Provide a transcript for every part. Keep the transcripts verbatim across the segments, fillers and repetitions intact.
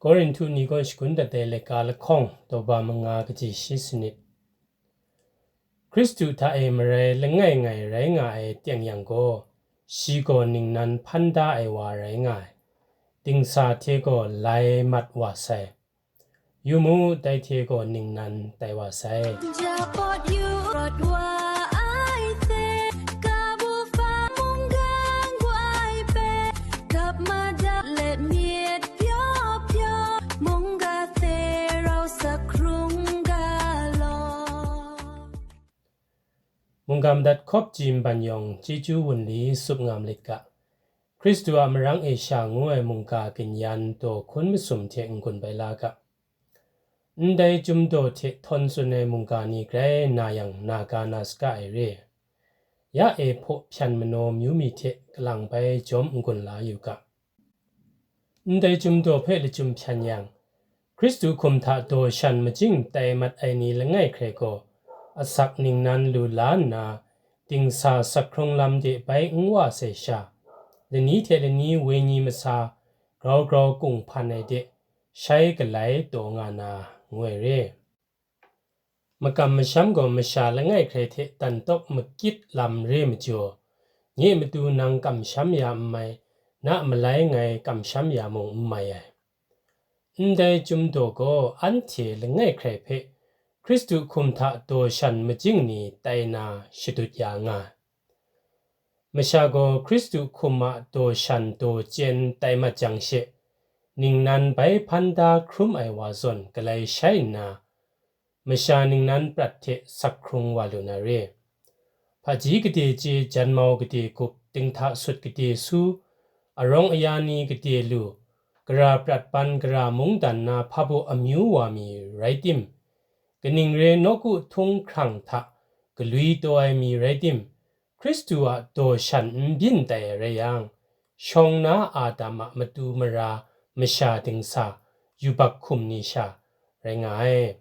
Korinhtu ni kaw shagun dat ai laika lahkawng, daw ba manga kaji shi sanit. Hkristu hta e marai langai ngai rai nga ai teng yang gaw, shi gaw ningnan hpan da ai wa rai nga ai, dingsa hte gaw lai mat wa sai. Yu mu, dai hte gaw ningnan tai wa sai. Ja pawt yu rawt wa ai hte, kabu fa mungga ngwai hpe, kap madat let myit pyaw pyaw, mungga hte rau sak hkrung ga law. Mungga madat hkawp ji nban yawng chyeju wunli tsup nga malit ga. Hkristu a marang e sha ngu ai mungga ginyan daw hkun masum hte n-gun bai la ga. Ndai Chyum Daw hte htawn tsun ai mungga ni grai na yang, na ga na saga ai re. Ya e hpaw hpyan manaw amyu mi hte kalang bai jawm n-gun la yu ga. Ndai Chyum Daw hpe lachyum hpyan yang, Hkristu hkum hta daw shan majing tai mat ai ni langai hkrai gaw, asak ningnan lu la nna, dingsa sak hkrung lam de bai n wa sai sha, lani hte lani wenyi masa grau grau kunghpan ai de, shai galai taw nga na, ngu ai re. Makam masham gaw masha langai hkrai hte dan tawk makit lam re majaw, nye matu nang kamsham ya n mai, na malai ngai kamsham ya mung n mai ai. Ndai Chyum Daw gaw anhte langai hkrai hpe Hkristu hkum hta daw shan majing ni tai na shadut ya nga ai. Masha gaw Hkristu hkum a daw shan daw chyen tai mat jang she, ningnan bai hpan da hkrum ai wa zawn galai shai nna, masha ningnan prat hte sak hkrung wa lu na re. Hpaji gade chye, janmau gade gup, dinghta sut gade su, arawng aya ni gade lu, gara prat ban gara mungdan na hpabaw amyu wa mi rai tim, kaning re nawku htung hkrang hta galwi taw ai mi rai tim, Hkristu a daw shan n byin tai ai rai yang, shawng na Adam a matu mara masha dingsa, yubak hkum ni sha rai nga ai.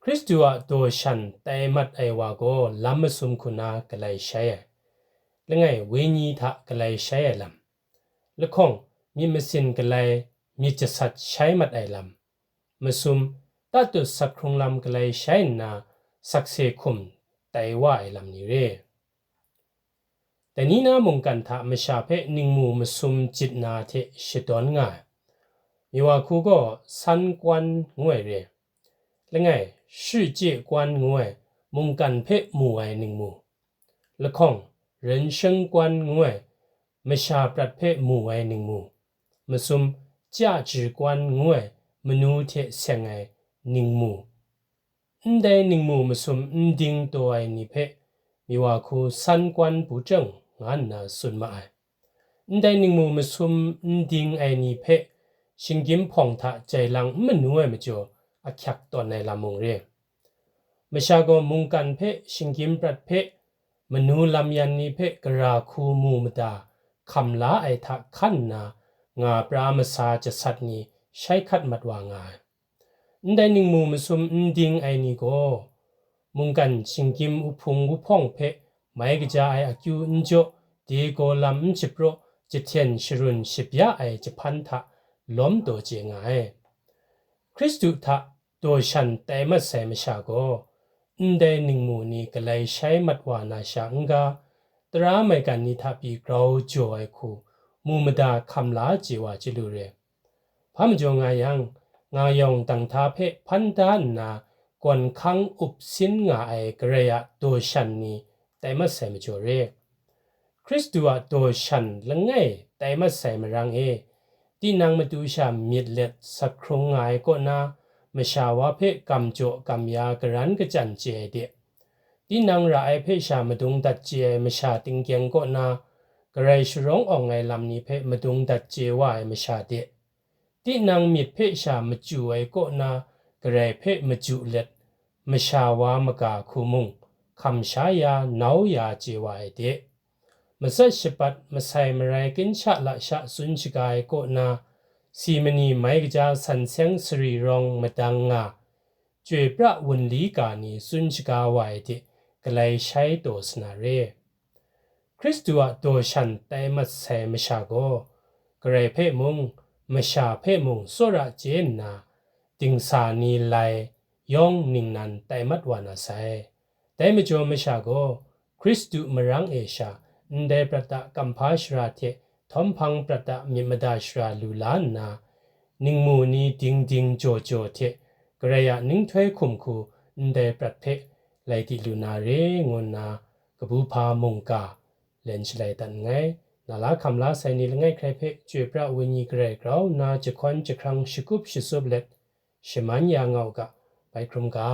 Hkristu a daw shan tai mat ai wa gaw lam masum hku na galai shai ai. Langai, wenyi hta galai shai ai lam. Lahkawng, myit masin galai, myit jasat shai mat ai lam. Masum, tatut sak hkrung lam galai shai nna, sakse hkum tai wa ai lam ni re. Dai ni na mungkan hta masha hpe ningmu masum jit na hte shadawn nga ai. Miwa hku gaw san kwan ngu ai re. Langai, shi chye kwan ngu ai, mungkan hpe mu ai ningmu. Lahkawng, ren sheng kwan ngu ai, masha prat hpe mu ai ningmu. Masum, chya ji kwan ngu ai, manu hte seng ai ningmu. Ndai ningmu masum n ding taw ai ni hpe, miwa hku san kwan bu chyang nga nna tsun ma ai. Ndai ningmu masum n ding ai ni hpe, shinggyim hpawng hta jai lang n manu ai majaw, ahkyak tawn ai lam mung re. Masha gaw mungkan hpe, shinggyim prat hpe, manu lam yan ni hpe gara hku mu mada hkam la ai hta hkan nna, nga pra masa jasat ni shai hkat mat wa nga ai. Ndai ningmu masum n ding ai ni gaw, mungkan shinggyim uhpung uhpawng hpe mai kaja ai akyu n jaw, de gaw lam n shapraw, jahten sharun shabya ai jahpan hta lawm taw chye nga ai. Hkristu hta daw shan tai mat sai masha gaw, ndai ningmu ni galai shai mat wa na sha n-ga, tara maigan ni hta pyi grau jaw ai hku, mu mada hkam la chye wa chyalu re. Hpa majaw nga yang, nga yawng dang hta hpe hpan da nna, gawn hkang up sin nga ai Karai a daw shan ni tai mat sai majaw re. Hkristu a daw shan langai tai mat sai marang e, tinang matu sha myit let sak hkrung nga ai kaw na, masha wa hpe gam jaw gam ya garan kachyan chye ai de, tinang ra ai hpe sha madung dat chye ai masha tinggyeng kaw na, Karai sharawng awng ai lam ni hpe madung dat chye wa ai masha de, tinang myit hpe sha machyu ai kaw na, Karai hpe machyu let, masha wa maga hku mung, hkam sha ya, nau ya chye wa ai de. Matsat shapat masai marai ginsha lasha tsun shaga ai kaw na, si mani mai kaja san seng sari rawng madang nga, chyoi pra wunli ga ni tsun shaga wa ai de, galai shai taw sa na re. Hkristu a daw shan tai mat sai masha gaw, Karai hpe mung, masha hpe mung tsawra chye nna, dingsa ni lai yawng ningnan tai mat wa na sai. Dai majaw masha gaw Hkristu marang e sha ndai prat a kamhpa shara hte htawm hpang prat a myit mada shara lu la nna, ningmu ni ding ding jaw jaw hte Karai a ninghtoi hkum hku ndai prat hpe lai di lu na re, ngu nna kabu hpa mungga len shalai dat nngai. Na la hkam la sai ni langai hkrai hpe chyoi pra ai wenyi garai grau nna jahkawn jahkrang shakup shatsup let shaman ya nga u ga, bai hkrum ga.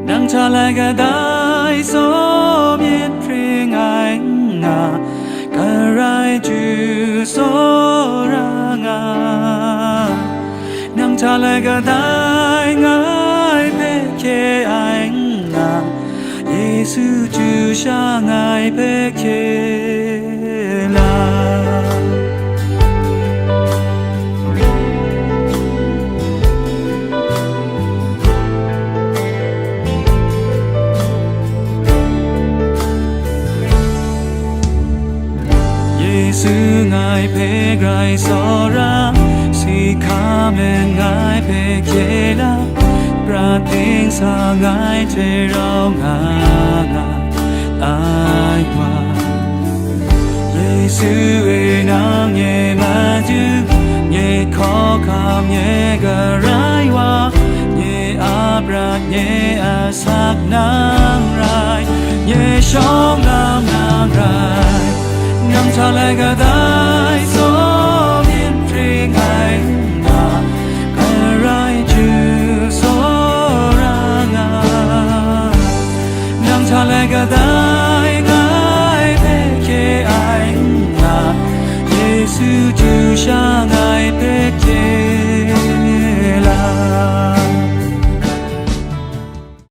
Nang hta lai kadai tsaw myit hpring ai n nga, Karai Jesu tsawra nga. Nang hta lai kadai ngai hpe hkye ai n nga, Yesu Jesu sha ngai hpe hkye la. Yesu ngai hpe grai tsawra, si hka men ngai hpe hkye la, prat dingsa ngai hte rau nga nga ai wa. Yesu e, nang nye madu, nye hkawhkam, nye garai wa, nye a prat, nye a sak nang rai, nye shawng lam nang rai. Nang hta lai kadai tsaw myit hpring ai n nga, Karai Jesu tsawra nga. Nang hta lai kadai ngai hpe hkye ai n nga, Yesu Jesu sha